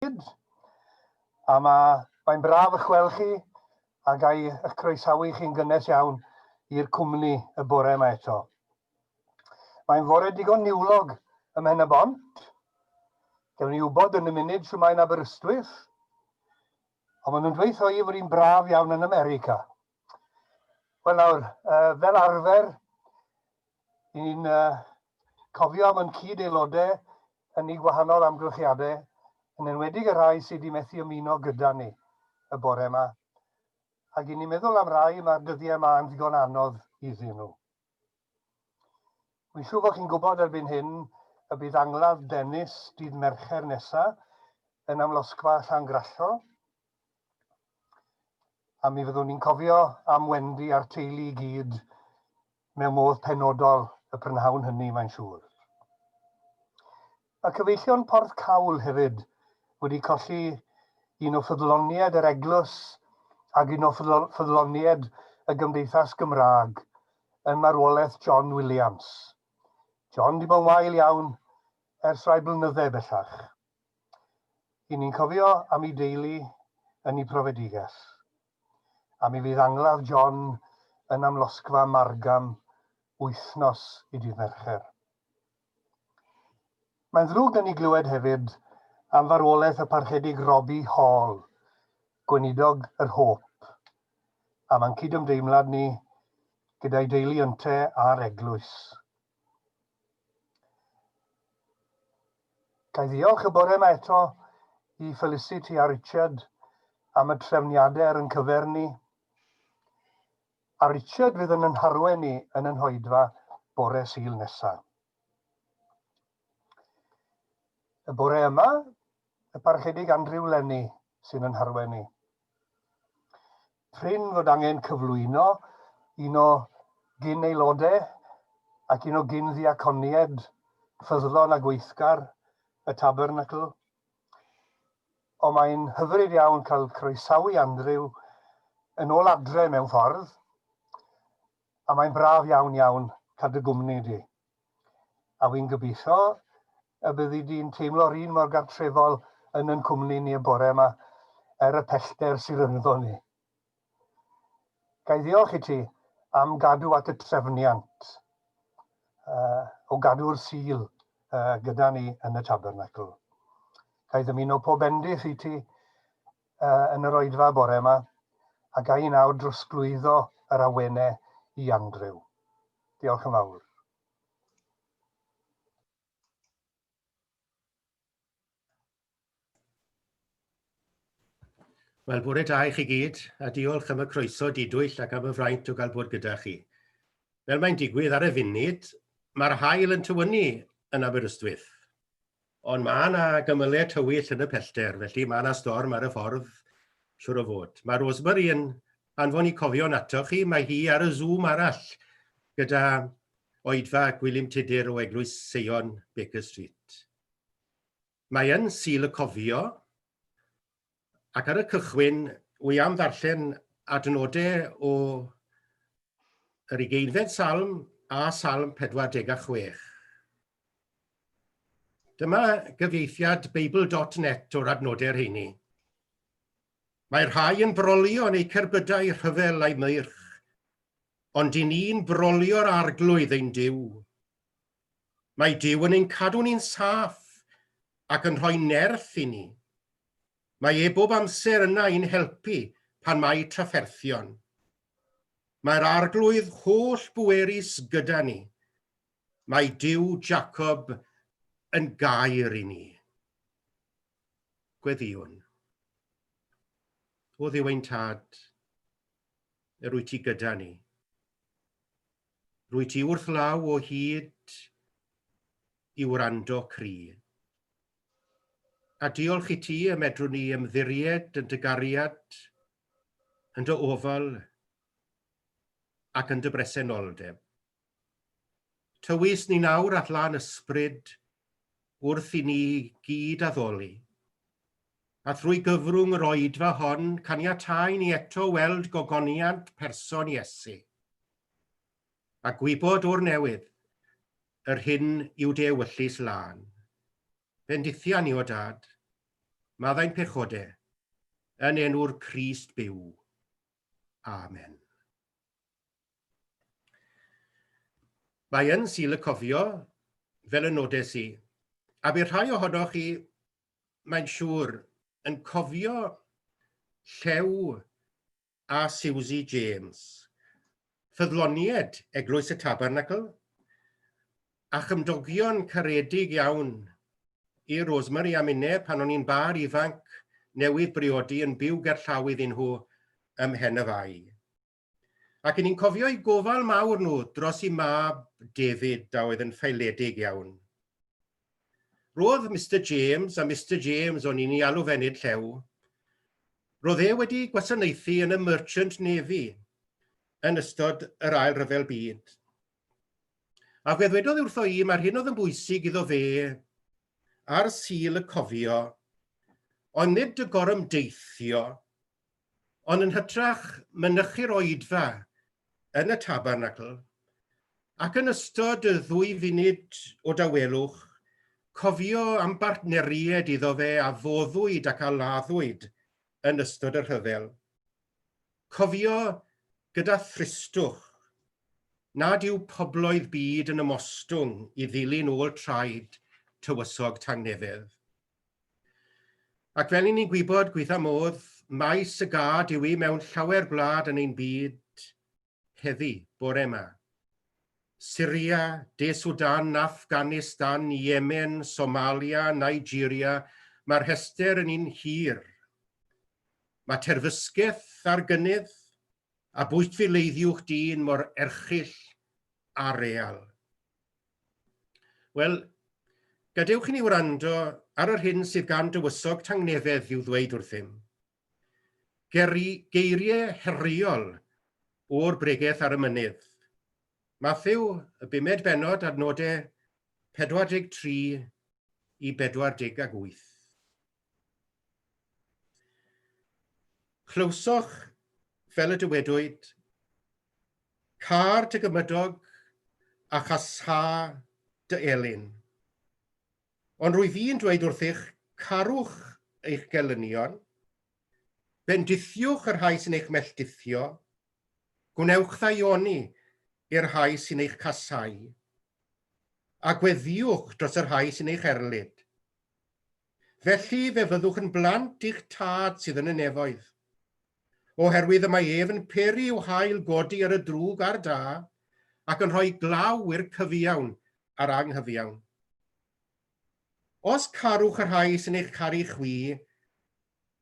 Gyd. A mae, mae'n braf eich gweld chi a ga i eich croesawu chi'n gynnes iawn i'r cwmni y bore yma eto. Mae'n fore digon niwlog ym Mhen y Bont. Gewn ni wybod yn y munud shwmae yn Aberystwyth. Ond maen nhw'n dweud i fod hi'n braf iawn yn America. Wel nawr, uh, fel arfer, i ni'n uh, cofio am yn cyd-aelodau yn eu gwahanol amgylchiadau, yn enwedig y rhai sydd wedi methu ymuno gyda ni y bore yma, ac i ni'n meddwl am rai mae'r dyddiau yma yn ddigon anodd iddyn nhw. Wy'n siŵr bod chi'n gwybod erbyn hyn y bydd angladd Dennis dydd Mercher nesaf yn amlosgfa Llangrallo, a mi fyddwn ni'n cofio am Wendy a'r teulu i gyd mewn modd penodol y prynhawn hynny, mae'n siŵr. Mae cyfeillion Porth Cawl hefyd wedi colli un o ffyddloniaid yr eglwys ac un o ffyddloniaid y Gymdeithas Gymraeg yn marwolaeth John Williams. John di bod yn wael iawn ers rhai blynydde bellach. I ni'n cofio am ei deulu yn ei profedigaeth. A mi fydd angladd John yn amlosgfa Margam wythnos i dydd Mercher. Mae'n ddrwg gen i glywed hefyd am farwolaeth y Parchedig Robbie Hall, gweinidog yr Hope, a mae'n cydymdeimlad ni gyda'i deulu ynte a'r eglwys. Ga i ddiolch y bore yma eto i Felicity a Richard am y trefniadau ar yn cyfer ni. A Richard fydd yn yn harwen ni yn yn hoedfa bore Sul nesaf. Y bore yma, y Parchedig Andrew Lenny sy'n yn harwen ni. Prin fod angen cyflwyno un o gyn-aelodau ac un o gyn-ddiaconiaid ffyddlon a gweithgar y Tabernacl. Ond mae'n hyfryd iawn cael croesawu Andrew yn ôl adre mewn ffordd, a mae'n braf iawn iawn cael dy gwmni di. A wy'n gobeithio y byddi di'n teimlo'r un mor gartrefol yn yn cwmni ni y bore yma, er y pellter sydd rhyngddo ni. Ga i ddiolch i ti am gadw at y trefniant uh, o gadw'r Sul uh, gyda ni yn y tabernacl. Ga i ddymuno pob bendith i ti uh, yn yr oedfa bore yma, a ga i nawr drosglwyddo yr awenau i Andrew. Diolch yn fawr. Wel, bore da i chi gyd, a diolch am y croeso didwyll ac am y fraint o gael bod gyda chi. Fel mae'n digwydd ar y funud, mae'r haul yn tywynnu yn Aberystwyth. Ond mae yna gymylau tywyll yn y pellter, felly mae yna storm ar y ffordd, siwr o fod. Mae Rosemary yn anfon i cofion atoch chi, mae hi ar y Zoom arall gyda oedfa Gwilym Tudur o Eglwys Seion, Baker Street. Mae yn Sul y Cofio, ac ar y cychwyn, wy am ddarllen adnodau o yr ugeinfed salm a salm 46. Dyma gyfieithiad Beibl.net o'r adnodau rheini. Mae rhai yn brolio yn eu cerbydau rhyfel a'i meirch, ond i ni'n brolio'r arglwydd ein Duw. Mae Duw yn ein cadw ni'n saff ac yn rhoi nerth i ni. Mae e bob amser yna i'n helpu pan mae trafferthion. Mae'r arglwydd holl bwerus gyda ni. Mae Duw Jacob yn gair i ni. Gweddïwn. O Dduw ein Tad, yr wyt ti gyda ni. Rwyt ti wrth law o hyd i wrando cri. A diolch i ti y medrwn ni ymddiried yn dy gariad, yn dy ofal ac yn dy bresenoldeb. Tywys ni nawr at lan ysbryd wrth i ni gyd addoli. A thrwy gyfrwng yr oedfa hon, caniatáu ni eto weld gogoniant person Iesu. A gwybod o'r newydd yr hyn yw dy ewyllys lân. Bendithia ni, o Dad. Maddau'n pechode, yn enw'r Crist byw. Amen. Mae yn Sul y Cofio, fel y nodes i, a bydd rhai ohonoch chi, mae'n siŵr, yn cofio Llew a Susie James, ffyddloniaid Eglwys y Tabernacl, a chymdogion caredig iawn i Rosemary a minne pan o'n i'n bâr ifanc newydd briodi yn byw gerllaw iddyn nhw ym Mhen y Fai. Ac 'yn ni'n cofio eu gofal mawr nhw dros eu mab David a oedd yn ffaeledig iawn. Roedd Mister James, a Mister James o'n i'n ei alw fe nid Llew, roedd e wedi gwasanaethu yn y Merchant Navy yn ystod yr Ail Ryfel Byd. A fe ddwedodd wrtho i mae'r hyn oedd yn bwysig iddo fe ar Sul y Cofio, ond nid y gorymdeithio, ond yn hytrach mynychu'r oedfa yn y tabernacl, ac yn ystod y ddwy funud o dawelwch, cofio am bartneriaid iddo fe a foddwyd ac a laddwyd yn ystod y rhyfel. Cofio gyda thristwch nad yw pobloedd byd yn ymostwng i ddilyn ôl traed tywysog tangnefedd. Ac fel 'y ni'n gwybod, gweitha modd, maes y gad yw hi mewn llawer gwlad yn ein byd heddi, bore 'ma. Syria, De Sudan, Afghanistan, Yemen, Somalia, Nigeria, mae'r rhestr yn un hir. Mae terfysgaeth ar gynnydd, a bwystfileiddiwch dyn mor erchyll a real. Wel, gadewch i ni wrando ar yr hyn sydd gan Dywysog Tangnefedd i'w ddweud wrthym. Geri, geiriau heriol o'r bregeth ar y mynydd. Mathew, y bumed bennod, adnodau 43 i 48. Clywsoch, fel y dywedwyd, Car dy gymydog a chasha dy elyn. Ond rwyf i'n dweud wrthych, carwch eich gelynion, bendithiwch y rhai sy'n eich melldithio, gwnewch ddaioni i'r rhai sy'n eich casau, a gweddïwch dros y rhai sy'n eich erlid. Felly fe fyddwch yn blant i'ch Tad sydd yn y nefoedd. Oherwydd y mae ef yn peri i'w haul godi ar y drwg a'r da, ac yn rhoi glaw i'r cyfiawn a'r anghyfiawn. Os carwch y rhai sy'n eich caru chwi,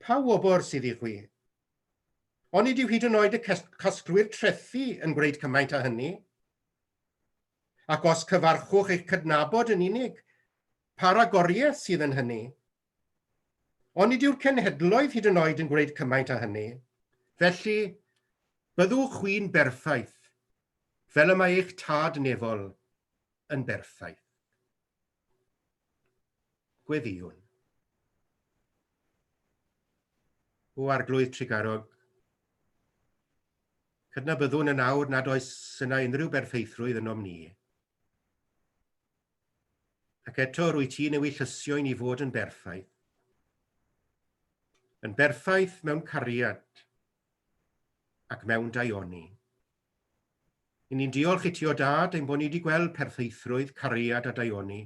pa wobr sydd i chwi? Onid yw hyd yn oed y casglwyr trethi yn gwneud cymaint â hynny? Ac os cyfarchwch eich cydnabod yn unig, pa ragoriaeth sydd yn hynny? Onid yw'r cenhedloedd hyd yn oed yn gwneud cymaint â hynny? Felly, byddwch chwi'n berffaith, fel y mae eich Tad nefol yn berffaith. Gweddïwn. O Arglwydd Trugarog, cydnabyddwn yn awr nad oes yna unrhyw berffeithrwydd ynom ni. Ac eto rwy ti'n ewyllysio i ni fod yn berffaith. Yn berffaith mewn cariad ac mewn daioni. I ni'n diolch i ti o dad ein bod ni wedi gweld perffeithrwydd, cariad a daioni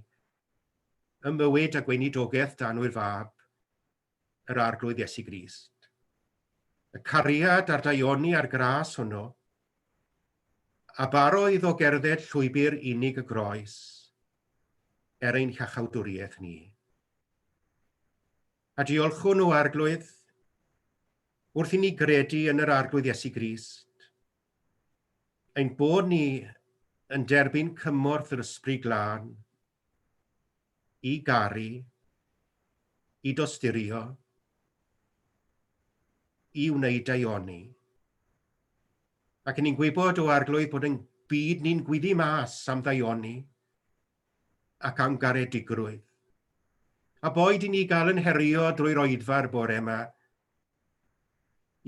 ym mywyd a gweinidogaeth dan wyr fab, yr Arglwydd Iesu Grist. Y cariad a'r daioni a'r gras hwnnw, a baro iddo gerdded llwybr unig y groes er ein hiachawdwriaeth ni. A diolchwn o Arglwydd wrth i ni gredu yn yr Arglwydd Iesu Grist, ein bod ni yn derbyn cymorth yr Ysbryd Glân i garu, i dosturio, i wneud daioni. Ac ni'n gwybod o Arglwydd bod yn byd ni'n gwyddu mas am ddaioni ac am garedigrwydd. A boed i ni gael yn herio drwy'r oedfa'r bore yma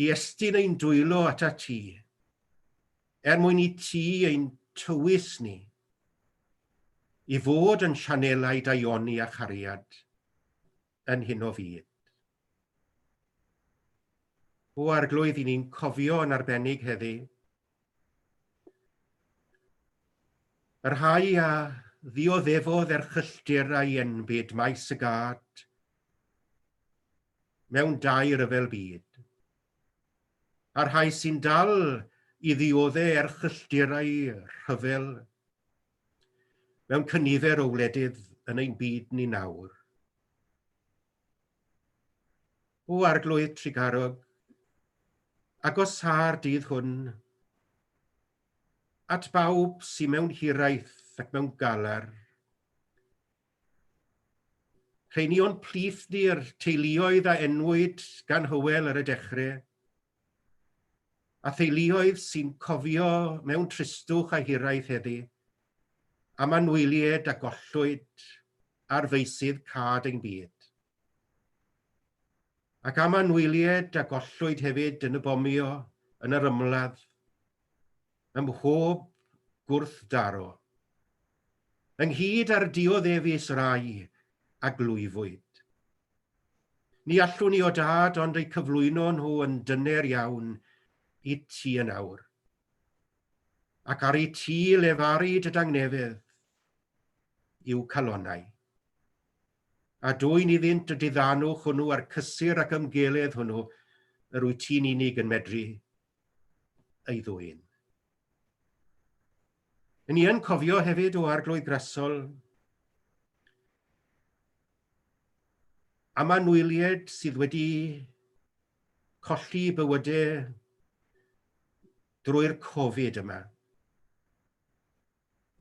i estyn ein dwylo ata ti, er mwyn i ti ein tywys ni i fod yn sianelau daioni a chariad yn hyn o fyd. O Arglwydd, i ni'n cofio yn arbennig heddi. Y rhai a ddioddefodd erchyllter a'i enbyd maes y gad mewn dau ryfel byd, a'r rhai sy'n dal i ddiodde erchyllterau rhyfel mewn cynifer o wledydd yn ein byd ni nawr. O Arglwydd trugarog, agosá'r dydd hwn at bawb sydd mewn hiraeth ac mewn galar. Rheini o'n plith ni'r teuluoedd a enwyd gan Hywel ar y dechrau, a theuluoedd sy'n cofio mewn tristwch a hiraeth heddi am anwyliaid a gollwyd ar feysydd cad ein byd. Ac am anwyliaid a gollwyd hefyd yn y bomio, yn yr ymladd, ym mhob gwrthdaro. Ynghyd â'r dioddefus rai a glwyfwyd. Ni allwn ni o dad ond eu cyflwyno nhw yn dyner iawn i ti yn awr. Ac ar i ti lefaru dy dangnefedd i'w calonnau. A dwyn iddynt y diddanwch hwnnw a'r cysur ac ymgeledd hwnnw yr wyt ti'n unig yn medru ei ddwyn. Yn ni yn cofio hefyd o Arglwydd Grasol Am anwyliaid sydd wedi colli bywydau drwy'r Covid yma.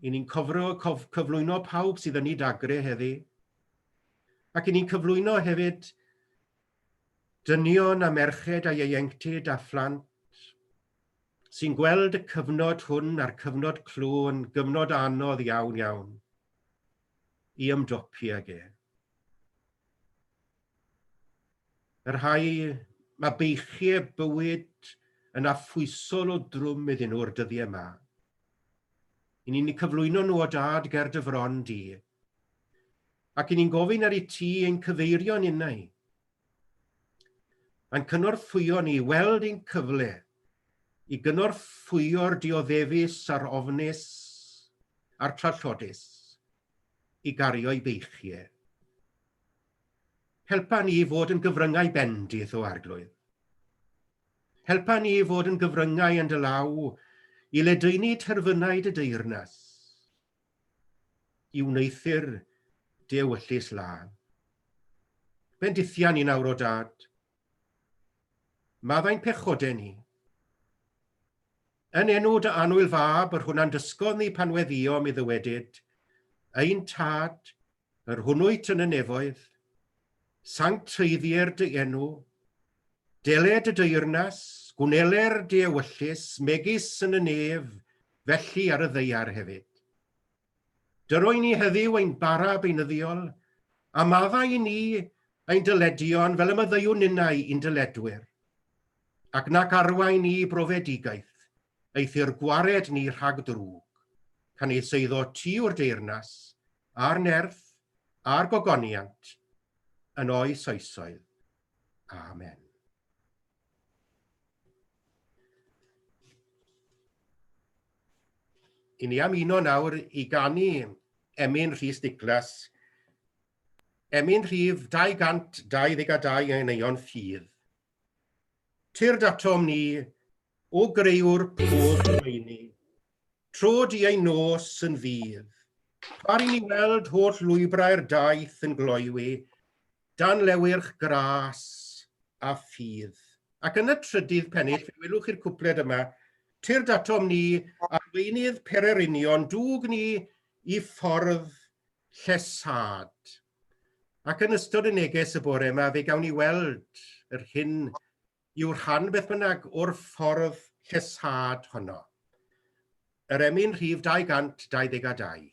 I ni'n cofro, cof, cyflwyno pawb sydd yn ei dagre heddi. Ac i ni'n cyflwyno hefyd dynion a merched a ieuenctid a phlant sy'n gweld y cyfnod hwn a'r cyfnod clo yn gyfnod anodd iawn iawn. I ymdopi ag e. Y rhai mae beichiau bywyd yn affwysol o drwm iddyn nhw'r dyddiau yma. I ni'n cyflwyno nhw o dad ger dy fron di. Ac i ni'n gofyn ar i ti ein cyfeirio ninnau. A'n cynorthwyo ni i weld ein cyfle i gynorthwyo'r dioddefus a'r ofnus a'r trallodus i gario'i beichiau. Helpa ni i fod yn gyfryngau bendith o Arglwydd. Helpa ni i fod yn gyfryngau yn dy law i ledaenu terfynau dy deyrnas, i wneuthur dy ewyllys lân. Bendithia ni nawr o Dad. Maddau'n pechodau ni. Yn enw dy annwyl fab, yr hwn a'n dysgodd ni pan weddïom i ddywedyd, Ein Tad, yr hwn wyt yn y nefoedd, sancteiddier dy enw, deled dy deyrnas, gwneler dy ewyllys, megis yn y nef, felly ar y ddaear hefyd. Dyroi ni heddiw ein bara beunyddiol, a maddau i ni ein dyledion fel y maddeuwn ninnau i'n dyledwyr. Ac nac arwain ni i brofedigaeth, eithr gwared ni rhag drwg, canys eiddo ti yw'r deyrnas, a'r nerth, a'r gogoniant, yn oes oesoedd. Amen. I ni am uno nawr i ganu emyn Rhys Niclas, emyn rhif 222 yn Eion Ffydd. Tyrd atom ni, o greuwr pob goleuni, tro di ein nos yn ddydd, par i ni weld holl lwybrau'r daith yn gloywi, dan lewyrch gras a ffydd. Ac yn y trydydd pennill, fe welwch chi'r cwpled yma, Tyrd atom ni, arweinydd pererinion, dwg ni i ffordd llesâd. Ac yn ystod y neges y bore yma, fe gawn ni weld yr hyn yw rhan beth bynnag o'r ffordd llesâd honno. Yr emyn rhif 222.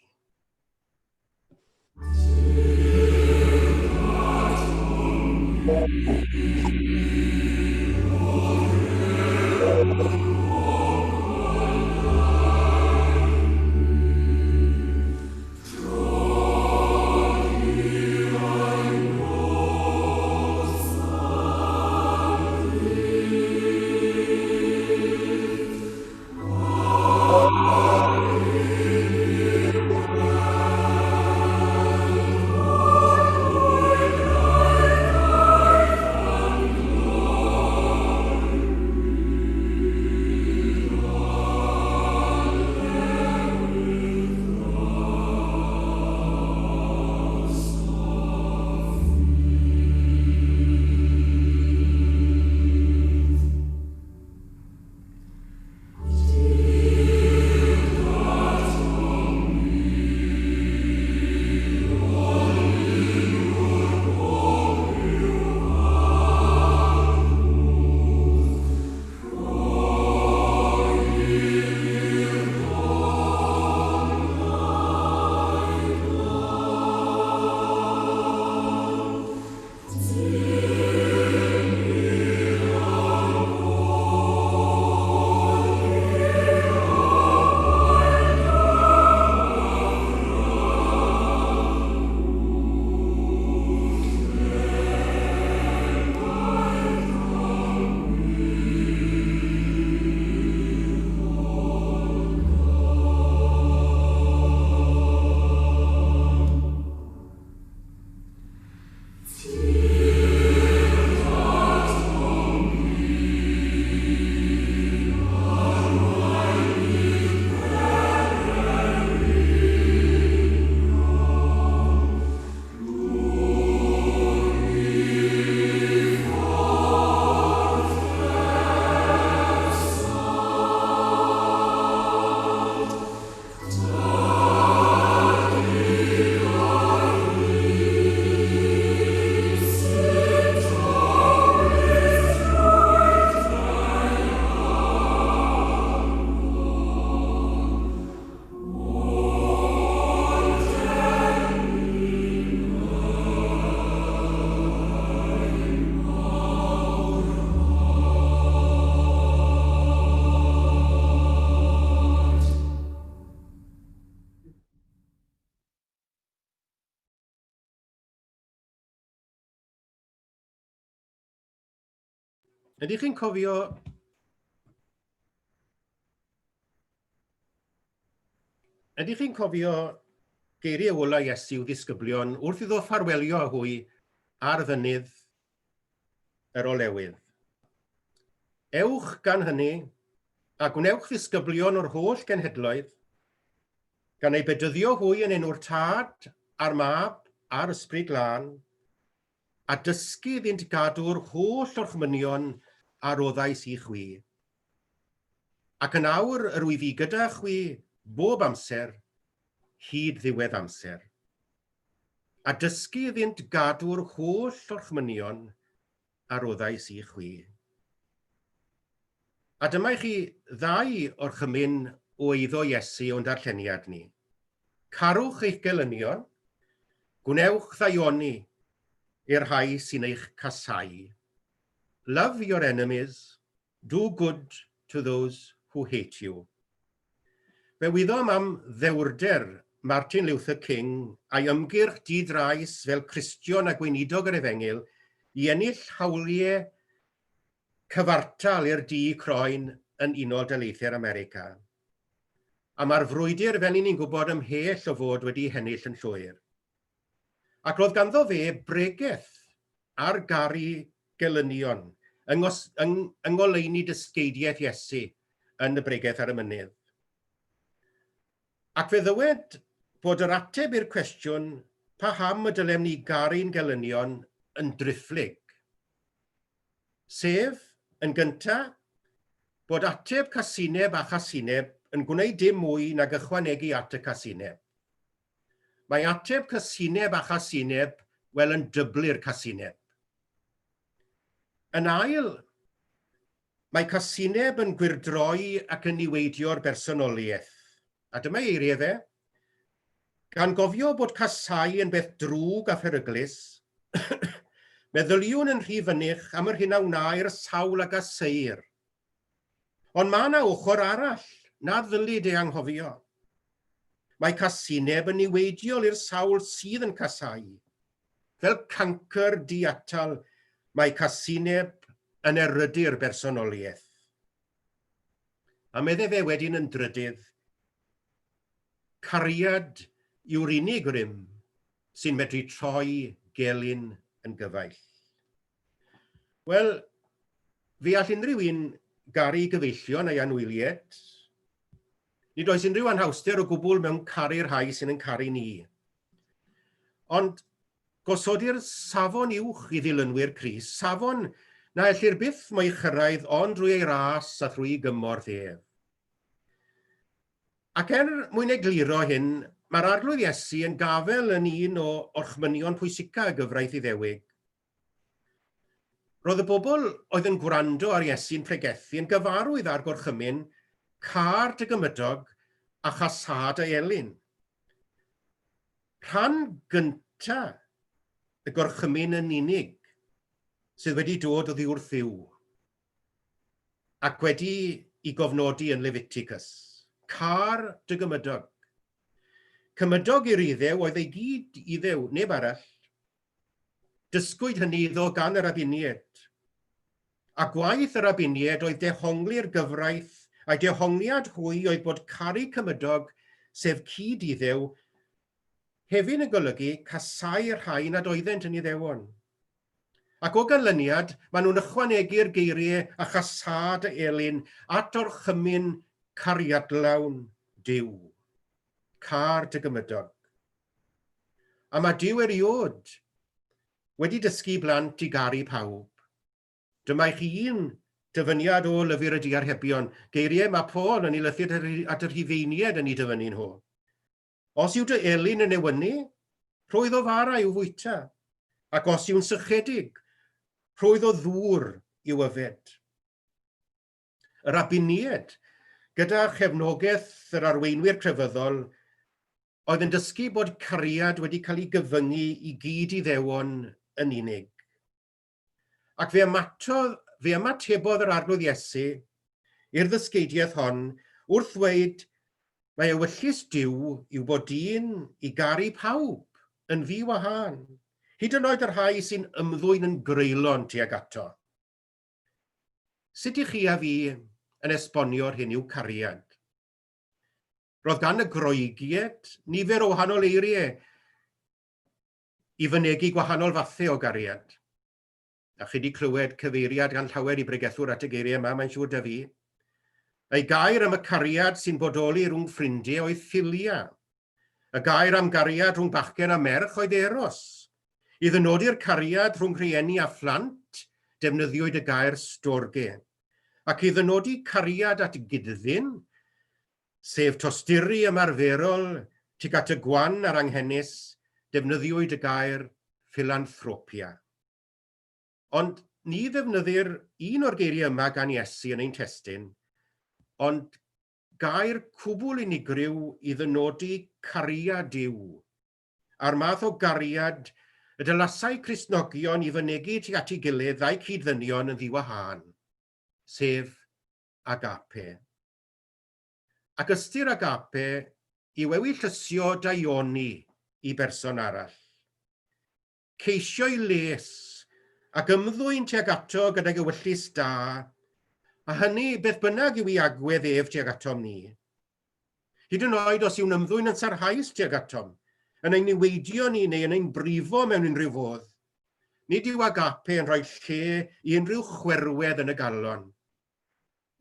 Ydych chi'n cofio Ydych chi'n cofio geiriau ola Iesu i'w ddisgyblion wrth iddo ffarwelio â hwy ar fynydd yr olewydd? Ewch gan hynny a gwnewch ddisgyblion o'r holl genhedloedd, gan eu bedyddio hwy yn enw'r Tad a'r Mab a'r Ysbryd Glân, a dysgu iddynt gadw'r holl orchmynion a roddais i chwi. Ac yn awr yr wyf fi gyda chwi bob amser, hyd ddiwedd amser. A dysgu iddynt gadw'r holl orchmynion a roddais i chwi. A dyma i chi ddau orchymyn o eiddo Iesu o'n darlleniad ni. Carwch eich gelynion, gwnewch ddaioni i'r rhai sy'n eich casáu. Love your enemies, do good to those who hate you. Fe wyddom am ddewrder Martin Luther King a'i ymgyrch di-drais fel Cristion a gweinidog yr Efengyl i ennill hawliau cyfartal i'r du croen yn Unol Daleithiau'r America. A mae'r frwydr, fel ni'n gwybod, ymhell o fod wedi hennill yn llwyr. Ac roedd ganddo fe bregeth ar garu gelynion yng, yng, yng ngoleuni dysgeidiaeth Iesu yn y bregeth ar y mynydd. Ac fe ddywed bod yr ateb i'r cwestiwn paham y dylem ni garu'n gelynion yn driphlyg. Sef, yn gyntaf, bod ateb casineb a chasineb yn gwneud dim mwy nag ychwanegu at y casineb. Mae ateb casineb a chasineb, wel, yn dyblu'r casineb. Yn ail, mae casineb yn gwyrdroi ac yn niweidio'r bersonoliaeth. A dyma eiriau fe, Gan gofio bod casau yn beth drwg a pheryglus, meddyliwn yn rhy fynych am yr hyn a wnâi'r sawl a gaseir. Ond mae yna ochr arall na ddylid ei anghofio. Mae casineb yn niweidiol i'r sawl sydd yn casau. Fel cancr diatal, mae casineb yn erydu'r bersonoliaeth. A medde fe wedyn yn drydydd, Cariad yw'r unig rym sy'n medru troi gelyn yn gyfaill. Wel, fe all unrhyw un garu gyfeillion a'i anwyliaid. Nid oes unrhyw anhawster o gwbl mewn caru'r rhai sy'n yn caru ni. Ond gosodir safon uwch i ddilynwyr Crist, safon na ellir byth mo'i chyrraedd ond drwy ei ras a thrwy gymorth ef. Ac er mwyn egluro hyn, mae'r Arglwydd Iesu yn gafael yn un o orchmynion pwysica y gyfraith Iddewig. Roedd y bobl oedd yn gwrando ar Iesu'n pregethu yn gyfarwydd â'r gorchymyn car dy gymydog a chasâ dy elyn. Rhan gynta y gorchymyn yn unig sydd wedi dod oddi wrth Dduw. ac wedi i gofnodi yn Leviticus. Car dy gymydog. Cymydog i'r Iddew oedd ei gyd Iddew, neb arall. Dysgwyd hynny iddo gan yr Rabiniaid. A gwaith y Rabiniaid oedd dehongli'r gyfraith, a'i dehongliad hwy oedd bod caru cymydog, sef cyd Iddew, hefyd yn golygu casáu'r rhai nad oeddent yn Iddewon. Ac o ganlyniad, maen nhw'n ychwanegu'r geiriau a chasâd y elyn at orchymyn cariadlawn Duw. Car dy gymydog. A mae Duw eriod wedi dysgu blant i garu pawb. Dyma i chi un dyfyniad o Lyfr y Diarhebion, geiriau mae Paul yn ei lythyr at y Rhufeiniaid yn ei dyfynnu nhw. Os yw dy elyn yn newynu, rho iddo fara i'w fwyta, ac os yw'n sychedig, rho iddo ddŵr i'w yfed. Yr Abiniaid, gyda chefnogaeth yr arweinwyr crefyddol, oedd yn dysgu bod cariad wedi cael ei gyfyngu i gyd-Iddewon yn unig. Ac fe ymatodd, fe ymatebodd yr Arglwydd Iesu i'r ddysgeidiaeth hon wrth ddweud mae ewyllys Duw yw bod dyn i garu pawb yn ddi-wahân, hyd yn oed y rhai sy'n ymddwyn yn greulon tuag ato. Sut i chi a fi yn esbonio'r hyn yw cariad? Roedd gan y Groegiaid nifer o wahanol eiriau i fynegi gwahanol fathau o gariad. A chi wedi clywed cyfeiriad gan llawer i bregethwr at y geiriau yma, mae'n siŵr da fi. Ei gair am y cariad sy'n bodoli rhwng ffrindiau oedd philia. Y gair am gariad rhwng bachgen a merch oedd eros. I ddynodi'r cariad rhwng rhieni a phlant, defnyddiwyd y gair storge. Ac i ddynodi cariad at gyd-ddyn, sef tosturi ymarferol tuag at y gwan a'r anghenus, defnyddiwyd y gair philanthropia. Ond ni ddefnyddir un o'r geiriau yma gan Iesu yn ein testun, ond gair cwbl unigryw i ddynodi cariad Duw, a'r math o gariad y dylasai Cristnogion i fynegi tuag at ei gilydd a'u cyd-ddynion yn ddiwahân, sef agape. Ac ystyr agape yw ewyllysio daioni i berson arall. Ceisio'i les, ac ymddwyn tuag ato gydag ewyllys da, a hynny beth bynnag yw ei agwedd ef tuag atom ni. Hyd yn oed os yw'n ymddwyn yn sarhaus tuag atom, yn ein niweidio ni neu yn ein brifo mewn unrhyw fodd, nid yw agape yn rhoi lle i unrhyw chwerwedd yn y galon,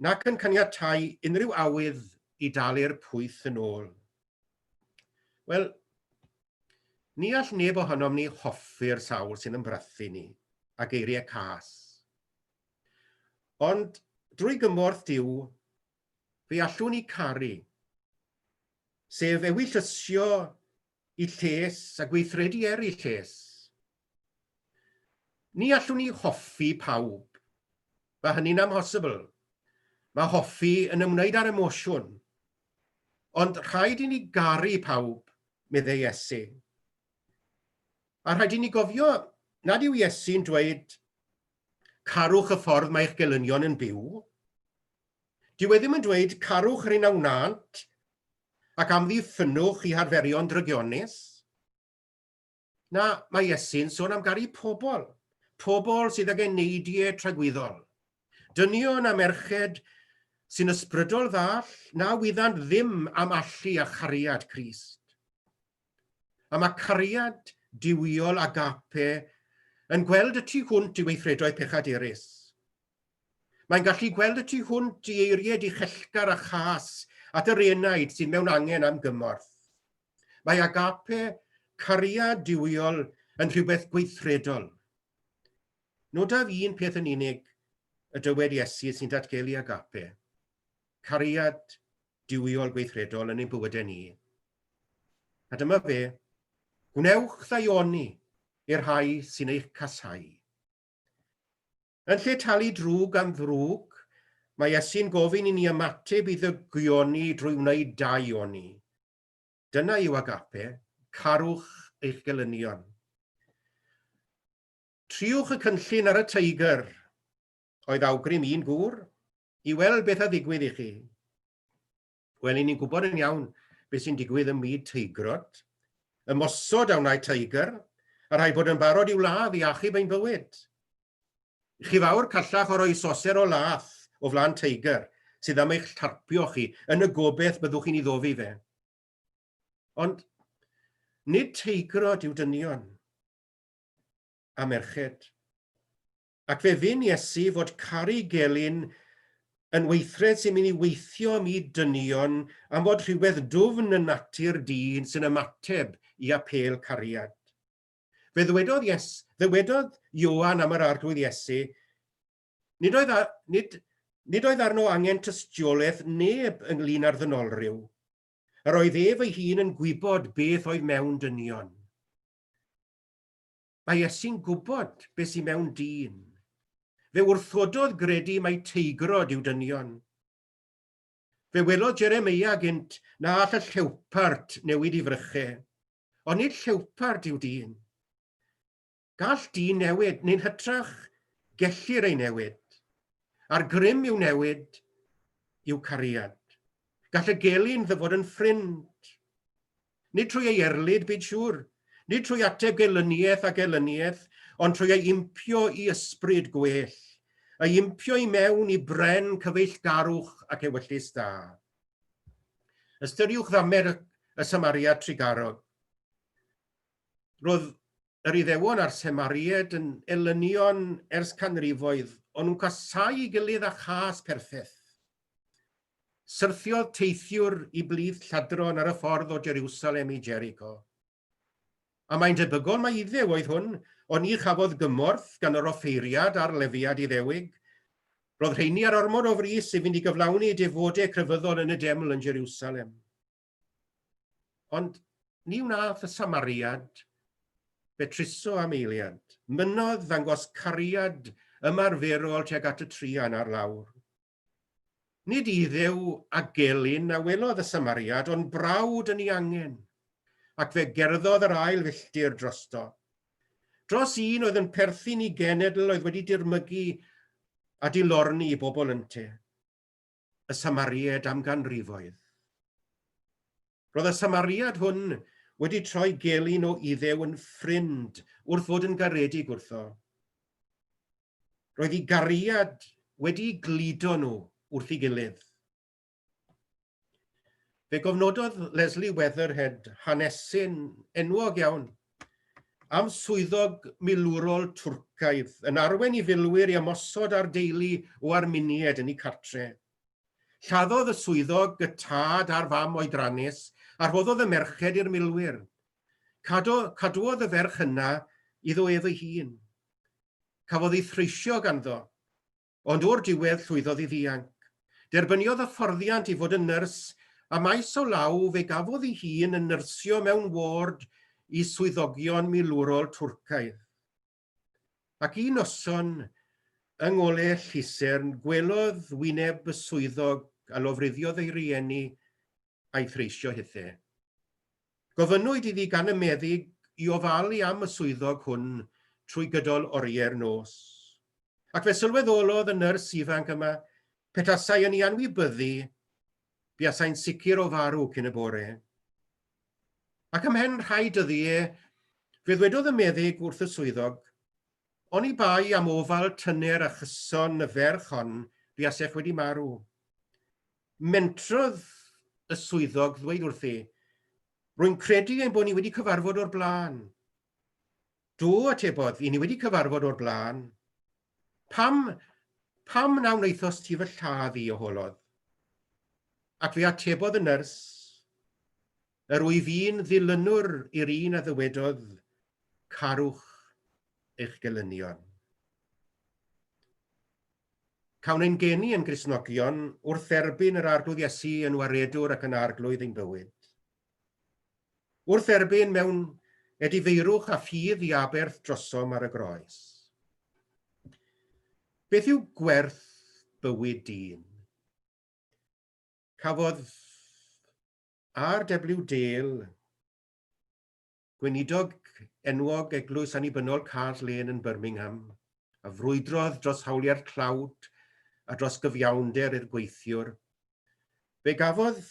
nac yn caniatáu unrhyw awydd i dalu'r pwyth yn ôl. Wel, ni all neb ohonom ni hoffi'r sawl sy'n ymbrathu ni a geiriau cas. Ond drwy gymorth Duw, fe allwn ni caru, sef ewyllysio i lles a gweithredu er i lles. Ni allwn ni hoffi pawb. Mae hynny'n amhosibl. Mae hoffi yn ymwneud â'r emosiwn. Ond rhaid i ni garu pawb, meddai Iesu. A rhaid i ni gofio nad yw Iesu'n dweud carwch y ffordd mae eich gelynion yn byw. Dyw e ddim yn dweud carwch yr un a wnânt ac amddiffynnwch i harferion drygionus. Na, mae Iesu'n sôn am garu pobl, pobl sydd ag eneidiau tragwyddol. Dynion a merched sy'n ysbrydol ddall na wyddant ddim am allu a chariad Crist. A mae cariad duwiol agape yn gweld y tu hwnt i weithredoedd pechadurus. Mae'n gallu gweld y tu hwnt i eiriau dichellgar a chas at yr enaid sydd mewn angen am gymorth. Mae agape, cariad duwiol, yn rhywbeth gweithredol. Nodaf un peth yn unig y dywed Iesu sy'n datgelu agape, cariad duwiol gweithredol yn ein bywydau ni. A dyma fe, gwnewch ddaioni i'r rhai sy'n eich casau. Yn lle talu drwg am ddrwg, mae Iesu'n gofyn i ni ymateb i ddygioni drwy wneud daioni. Dyna yw agape, carwch eich gelynion. Triwch y cynllun ar y teigr, oedd awgrym un gŵr, i weld beth a ddigwydd i chi. Wel, i ni'n gwybod yn iawn beth sy'n digwydd ym myd teigrod. Ymosod a wnaeth teigr, a rhaid bod yn barod i'w ladd i achub ein bywyd. Chi fawr callach o roi soser o lath o flaen teigr sydd am eich tarpio chi yn y gobeith byddwch chi'n ei ddofi fe. Ond nid teigrod yw dynion a merched. Ac fe fyn Iesu fod caru gelyn yn weithred sy'n mynd i weithio ym myd dynion am fod rhywbeth dwfn yn natur dyn sy'n ymateb i apêl cariad. Fe ddywedodd Ies, ddywedodd Ioan am yr Arglwydd Iesu, nid oedd, a, nid, nid oedd arno angen tystiolaeth neb ynglyn â'r ddynolryw. Yr oedd ef ei hun yn gwybod beth oedd mewn dynion. Mae Iesu'n gwybod beth sy'n mewn dyn. Fe wrthododd gredu mai teigrod yw dynion. Fe welodd Jeremeia gynt na all y llewpart newid i fryche. Ond nid llewpart yw dyn. Gall dyn newid, neu'n hytrach, gellir ei newid. A'r grym i'w newid yw cariad. Gall y gelyn ddyfod yn ffrind. Nid trwy ei erlid, bid siŵr, nid trwy ateb gelyniaeth a gelyniaeth, ond trwy ei impio i ysbryd gwell. ei impio i mewn i bren cyfeillgarwch ac ewyllys da. Ystyriwch ddamer y Samariad trugarog. Roedd yr Iddewon a'r Samaried yn elynion ers canrifoedd, ond nhw'n casáu ei gilydd â chas perffeth. Syrthiodd teithiwr i blith lladron ar y ffordd o Jerusalem i Jericho. A mae'n debygol mai Iddew oedd hwn, ond ni chafodd gymorth gan yr offeiriad a'r Lefiad Iddewig. Roedd rheini ar ormod o frys i fynd i gyflawni defodau crefyddol yn y deml yn Jerusalem. Ond ni wnaeth y Samariad betruso am eiliad. Mynnodd ddangos cariad ymarferol tuag at y truan ar lawr. Nid Iddew a gelyn a welodd y Samariad, ond brawd yn ei angen, ac fe gerddodd yr ail filltir drosto. Dros un oedd yn perthyn i genedl oedd wedi dirmygu a dilorni i bobl ynte, y Samaried am ganrifoedd. Roedd y Samariad hwn wedi troi gelyn o Iddew yn ffrind wrth fod yn garedig wrtho. Roedd ei gariad wedi'i gludo nhw wrth ei gilydd. Fe gofnododd Leslie Weatherhead hanesyn enwog iawn am swyddog milwrol Twrcaidd yn arwain i filwyr i ymosod ar deulu o Arminied yn eu cartre. Lladdodd y swyddog y tad a'r fam oedrannus a rhoddodd y merched i'r milwyr. Cado, cadwodd y ferch yna iddo ef ei hun. Cafodd ei threisio ganddo, ond o'r diwedd llwyddodd i ddianc. Derbyniodd hyfforddiant i fod yn nyrs, a maes o law fe gafodd ei hun yn nyrsio mewn ward i swyddogion milwrol Twrcaidd. Ac un noson, yng ngole llusern, gwelodd wyneb y swyddog a lofruddiodd ei rieni a'i threisio hithe. Gofynnwyd iddi gan y meddyg i ofalu am y swyddog hwn trwy gydol oriau'r nos. Ac fe sylweddolodd y nyrs ifanc yma, petasai yn ei anwybyddu, buasai'n sicr o farw cyn y bore. Ac ymhen rhai dyddie, fe ddwedodd y meddyg wrth y swyddog, Oni bai am ofal tyner a chyson y ferch hon, buasech wedi marw. Mentrodd y swyddog ddweud wrthi, Rwy'n credu ein bod ni wedi cyfarfod o'r blaen. Do, atebodd, i ni wedi cyfarfod o'r blaen. Pam, pam na wnaethost ti fy lladd i, oholodd. Ac fe atebodd y nyrs, Yr wyf i'n ddilynwr i'r un a ddywedodd, Carwch eich gelynion. Cawn ein geni yn Gristnogion wrth dderbyn yr Arglwydd Iesu yn waredwr ac yn Arglwydd ein bywyd. Wrth dderbyn mewn edifeirwch a ffydd i aberth drosom ar y groes. Beth yw gwerth bywyd dyn? Cafodd R.W. Dale, gweinidog enwog Eglwys Annibynnol Carl Lane yn Birmingham, a frwydrodd dros hawliau'r tlawd a dros gyfiawnder i'r gweithiwr. Fe gafodd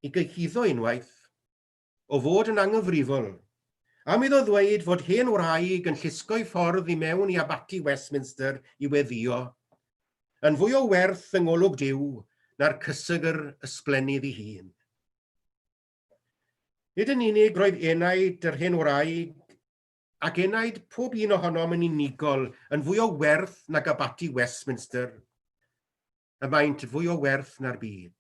ei gyhuddo unwaith o fod yn anghyfrifol am iddo ddweud fod hen wraig yn llusgo'i ffordd i mewn i Abaty Westminster i weddïo, yn fwy o werth yng ngolwg Duw na'r cysegr ysblennydd ei hun. Nid yn unig roedd enaid yr hen wraig ac enaid pob un ohonom yn unigol yn fwy o werth nag Abaty Westminster, y maent fwy o werth na'r byd.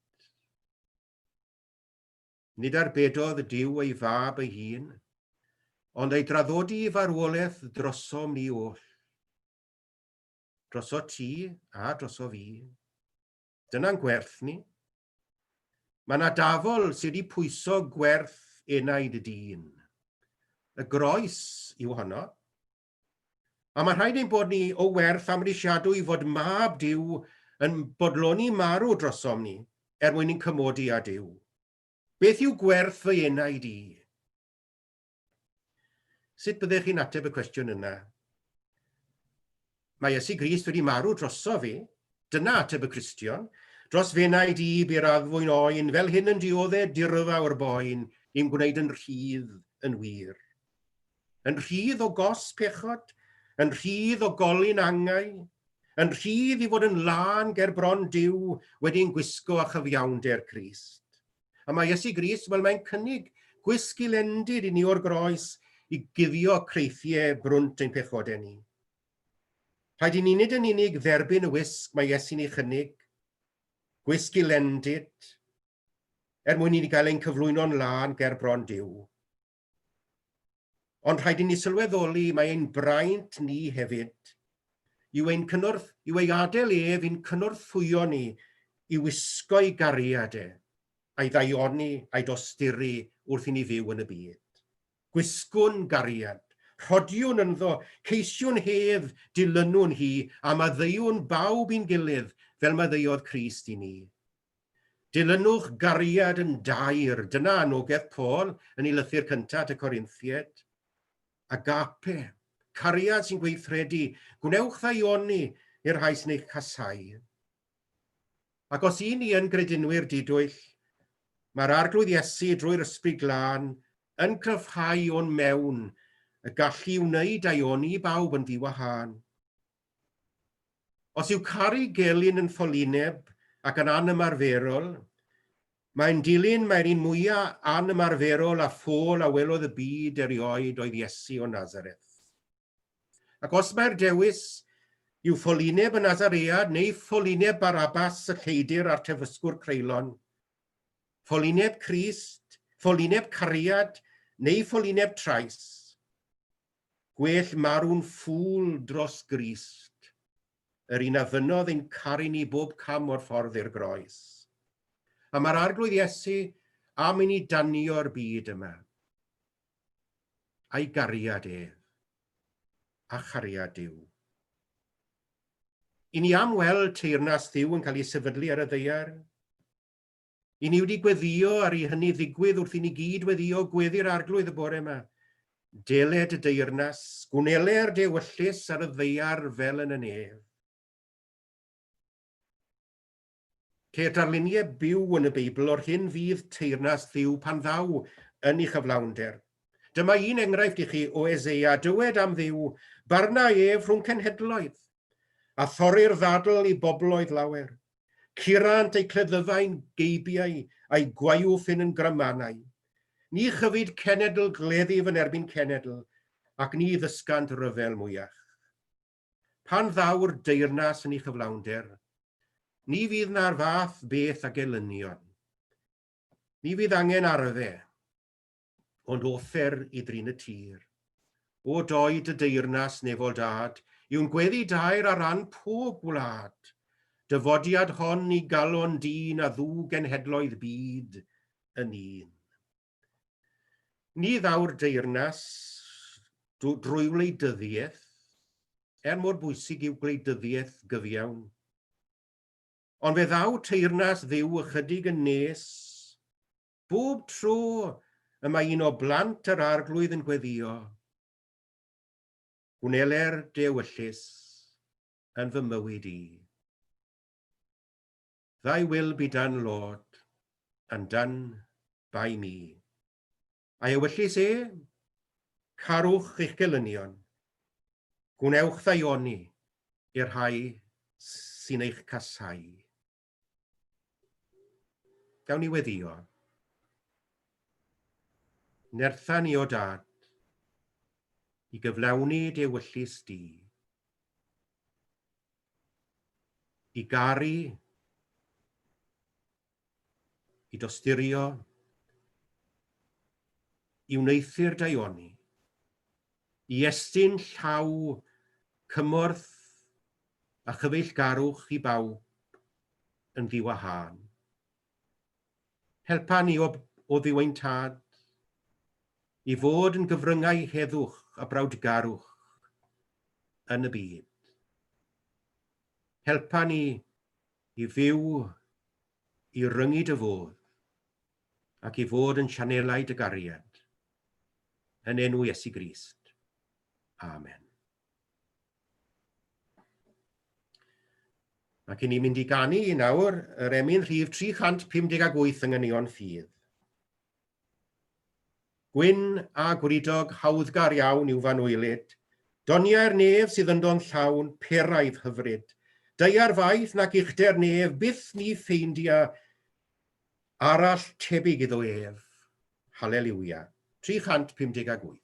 Nid arbedodd Duw ei fab ei hun, ond ei draddodi i farwolaeth drosom ni oll. Droso ti a droso fi. Dyna'n gwerth ni. Mae yna dafol sydd wedi pwyso gwerth enaid y dyn. Y groes yw honno. A mae rhaid ein bod ni o werth amhrisiadwy fod mab Duw yn bodloni marw drosom ni er mwyn i'n cymodi â Duw. Beth yw gwerth fy enaid i? Sut byddech chi'n ateb y cwestiwn yna? Mae Iesu Grist wedi marw drosof fi. Dyna ateb y Cristion. Dros f'enaid i bu'r addfwyn oen, fel hyn yn diodde dirfawr boen, i'm gwneud yn rhydd yn wir. Yn rhydd o gos pechod, yn rhydd o golyn angau. yn rhydd i fod yn lân ger bron Duw wedi'n gwisgo â chyfiawnder Crist. A mae Iesu Grist, wel mae'n cynnig gwisg hylendid i ni o'r groes i guddio creithiau brwnt ein pechodau ni. Rhaid i ni nid yn unig dderbyn y wisg mae Iesu'n ei chynnig, gwisg hylendid, er mwyn i ni gael ein cyflwyno'n lân ger bron Duw. Ond rhaid i ni sylweddoli mai ein braint ni hefyd yw ein cynorth, yw ei adael ef i'n cynorthwyo ni i wisgo'i gariad e, a'i ddaioni a'i dosturi wrth i ni fyw yn y byd. Gwisgwn gariad, rhodiwn ynddo, ceisiwn hedd, dilynwn hi, a maddeuwn bawb i'n gilydd fel maddeuodd Crist i ni. Dilynwch gariad yn daer, dyna anogaeth Paul yn ei lythyr cyntaf at y Corinthiaid. Agape, cariad sy'n gweithredu, gwnewch ddaioni i'r rhai sy'n eich casáu. Ac os i ni yn gredinwyr didwyll, mae'r Arglwydd Iesu drwy'r Ysbryd Glân yn cryfhau o'n mewn y gallu i wneud daioni i bawb yn ddiwahân. Os yw caru gelyn yn ffolineb ac yn anymarferol, mae'n dilyn mai'r un mwya anymarferol a ffôl a welodd y byd erioed oedd Iesu o Nazareth. Ac os mai'r dewis yw ffolineb y Nazaread neu ffolineb Barabbas y lleidr a'r terfysgwr creulon, ffolineb Crist, ffolineb cariad neu ffolineb trais, Gwell marw'n ffŵl dros Grist, yr un a fynnodd ein caru ni bob cam o'r ffordd i'r groes. A mae'r Arglwydd Iesu am i ni danio'r byd yma. A'i gariad ef, a chariad Duw. I ni am weld teyrnas Dduw yn cael ei sefydlu ar y ddaear. I ni wedi gweddio ar i hynny ddigwydd wrth i ni gyd weddio gweddi'r Arglwydd y bore yma. Deled y deyrnas, gwneler dy ewyllys ar y ddaear fel yn y nef. Ceir darluniau byw yn y Beibl o'r hyn fydd teyrnas Dduw pan ddaw yn ei chyflawnder. Dyma un enghraifft i chi o Eseia, dywed am Dduw, barna ef rhwng cenhedloedd, a thorri'r ddadl i bobloedd lawer. Curant eu cleddyfau'n geibiau a'u gwaywffyn yn grymanau. Ni chyfyd cenedl gleddyf yn erbyn cenedl, ac ni ddysgant ryfel mwyach. Pan ddaw'r deyrnas yn ei chyflawnder, ni fydd na'r fath beth ag elynion. Ni fydd angen arfe. ond ofer i drin y tir. O doi dy deyrnas, nefol dad, yw'n gweddi daer ar ran pob gwlad. Dyfodiad hon i galon dyn a ddw genhedloedd byd yn un. Ni ddaw'r deyrnas drwy wleidyddiaeth, er mor bwysig yw gwleidyddiaeth gyfiawn. Ond fe ddaw teyrnas Dduw ychydig yn nes Bob tro y mae un o blant yr Arglwydd yn gweddio, gwneler dy ewyllys yn fy mywyd i. Thy will be done, Lord, and done by me. A'i ewyllys e? Carwch eich gelynion. Gwnewch ddaioni i'r rhai sy'n eich casau. Gawn ni weddio. Nertha ni o dad i gyflawni dy ewyllys di. I garu, i dosturio, i wneuthur daioni, i estyn llaw cymorth a chyfeillgarwch i bawb yn ddiwahân. Helpa ni o, o Dduw ein Tad i fod yn gyfryngau heddwch a brawdgarwch yn y byd. Helpa ni i fyw i ryngu dy fodd ac i fod yn sianelau dy gariad. Yn enw Iesu Grist. Amen. Ac i ni'n mynd i ganu i nawr yr emyn rhif 358 yng Nghynion Ffydd. Gwyn a gwridog hawddgar iawn yw fanwylyd, doniau'r nef sydd ynddo'n llawn peraidd hyfryd. Daear faith nac uchder nef, byth ni ffeindia arall tebyg iddo ef. Haleliwia. 358.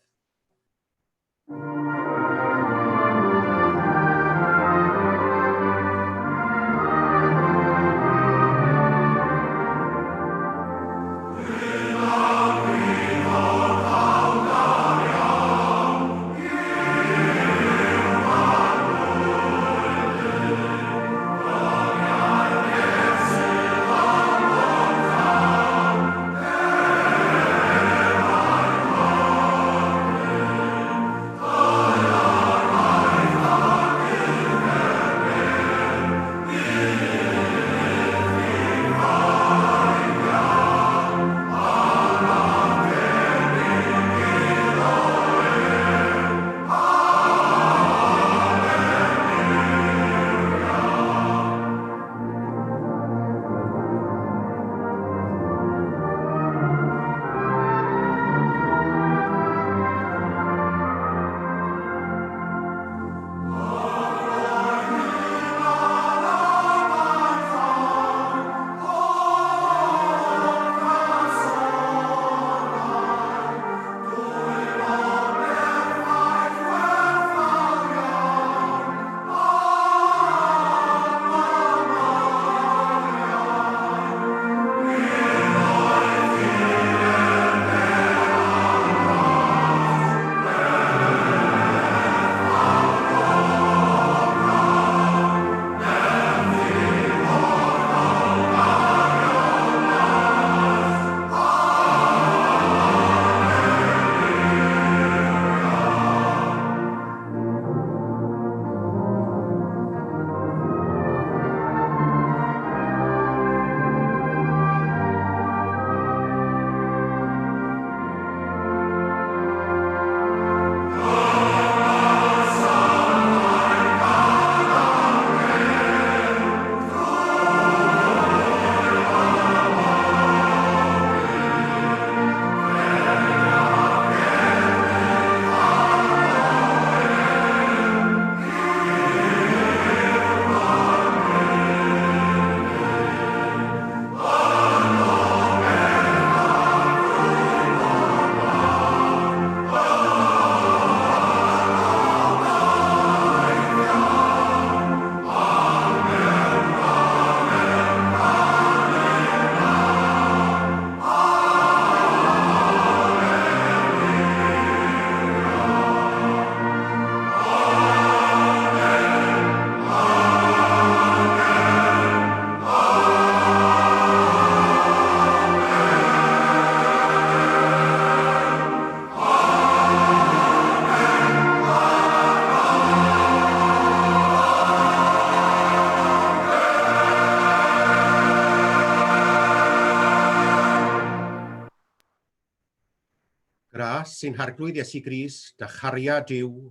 Gras sy'n Harglwydd Iesu Grist a chariad Duw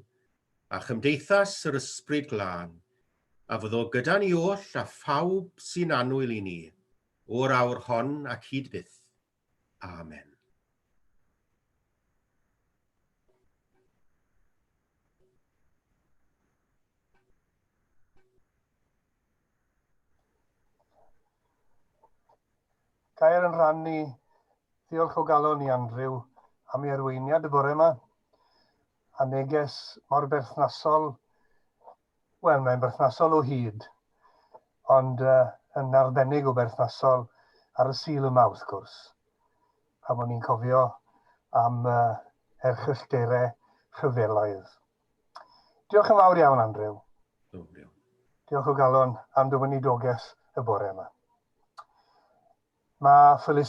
a chymdeithas yr Ysbryd Glân, a fyddo gyda ni oll a phawb sy'n annwyl i ni, o'r awr hon ac hyd byth. Amen. Gair yn rhan ni. Diolch o galon i Andrew am ei arweiniad y bore yma. A neges mor berthnasol, wel, mae'n berthnasol o hyd, ond uh, yn arbennig o berthnasol ar y Sul yma, wrth gwrs, pan o'n i'n cofio am uh, erchyllterau rhyfeloedd. Diolch yn fawr iawn, Andrew. Diolch o galon am dy weinidogaeth y bore yma. Mae Phyllis